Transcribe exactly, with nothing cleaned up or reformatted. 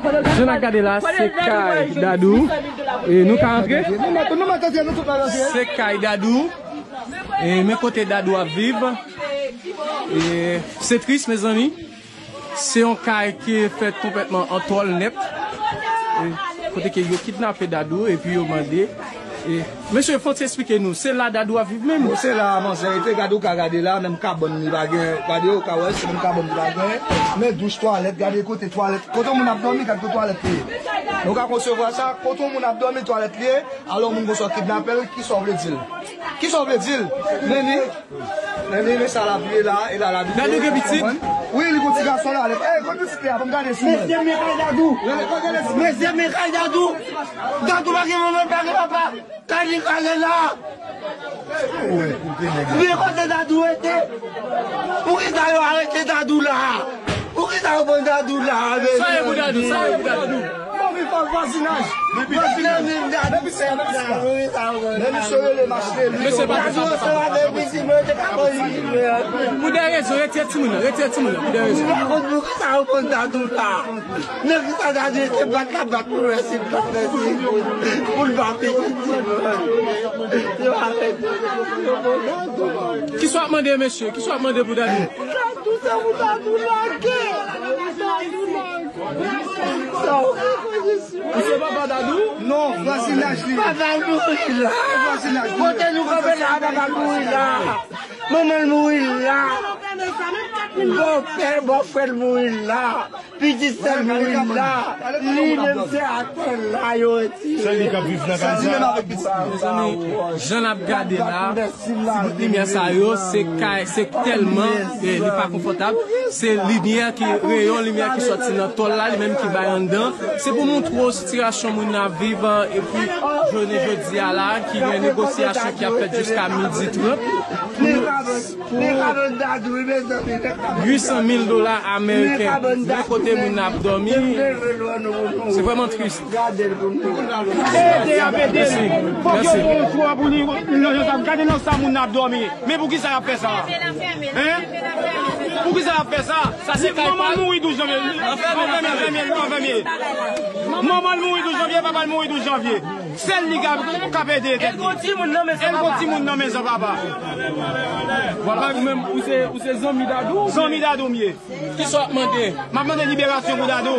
Jan n ap gade la, se kay Dadou. E nou ka antre? Nou mèt, nou mèt antre, nou tout mèt antre. Se kay Dadou. E men kote Dadou ap viv. E se tris, mezanmi. Se yon kay ki fèt konplètman an tòl nèt. E kote ke yo kidnape Dadou epi yo mande. E, mesye, fò w ti eksplike nou, se la Dadou ap viv menm? Se la, manzè rete, gade, ou ka gade la, menm kabann li pa gen, gade, ou ka wè, se menm kabann li pa gen, men douch, twalèt, gade kote twalèt, kote moun ap dòmi, gade kote twalèt li ye. Nou ka konsevwa sa, kote yon moun ap dòmi, twalèt li ye, alò moun konsa kidnape l, kisa w vle di l? Kisa w vle di l? Neni, Neni, men sa l ap ye la, e la, l ap ye. Dadou gen pitit? Wi, li gon ti gason la, e, gon pitit la, ban m gade sou mwen. Mesye, men kay Dadou. Mesye, men kay Dadou. Dadou pa gen manman, pa gen papa. Kay li kale la. Men kote Dadou rete? Poukisa yo arete Dadou la? Poukisa yo pran Dadou la? Sa ye pou Dadou? Sa ye pou Dadou? Move pa vwazinaj. Vwazinaj. Depi se, depi se. Men misye rele mache li. Mesye pa Dadou se la, depi si mwen te ka pran li. Pou de rezon, retire timoun nan, retire timoun nan, pou de rezon. Mwen pa konn poukisa yo pran Dadou la. Nèg ki sa gade se bat la bat pou resi bat resi pou l pa peye timoun. Yo arete. Kisa w ap mande, mesye? Kisa w ap mande pou Dadou? Dadou, se pou Dadou lage. Ou se papa Dadou? Non, vwazinaj li. Papa l mouri la. Vwazinaj li. Kote nou kanpe la, papa l mouri la. Manman l mouri la. Bòpè, bòfrè l mouri la. Pitit sè l mouri la. Li menm se atè la yo retire. Se li k ap viv nan kay sa. Mezanmi, jan n ap gade la, ti bout limyè sa yo, se kay, se tèlman, eh, li pa konfòtab. Se limyè ki, reyon limyè ki sòti nan tòl la, li menm ki bay anndan. Se pou montre w sitiyasyon moun nan ap viv, eh, epi jounen jodi a la, ki gen negosyasyon ki ap fèt jiska midi trant. Pou uit san mil dola ameriken. Men kote moun nan ap dòmi. Se vrèman tris. Ede y ap ede l. Fòk yo pran yon swa pou li. Gade nan sa moun nan ap dòmi. Men poukisa y ap fè sa? Hein? Poukisa y ap fè sa? Manman l mouri douz janvye. An fèmye, an fèmye. Manman l mouri douz janvye, papa l mouri douz janvye. Sèl li k ap, k ap ede tèt li. El gon timoun nan men san papa. Vwala, ou menm, ou se, ou se zanmi Dadou? Zanmi Dadou m ye. Kisa w ap mande? M ap mande liberasyon pou Dadou.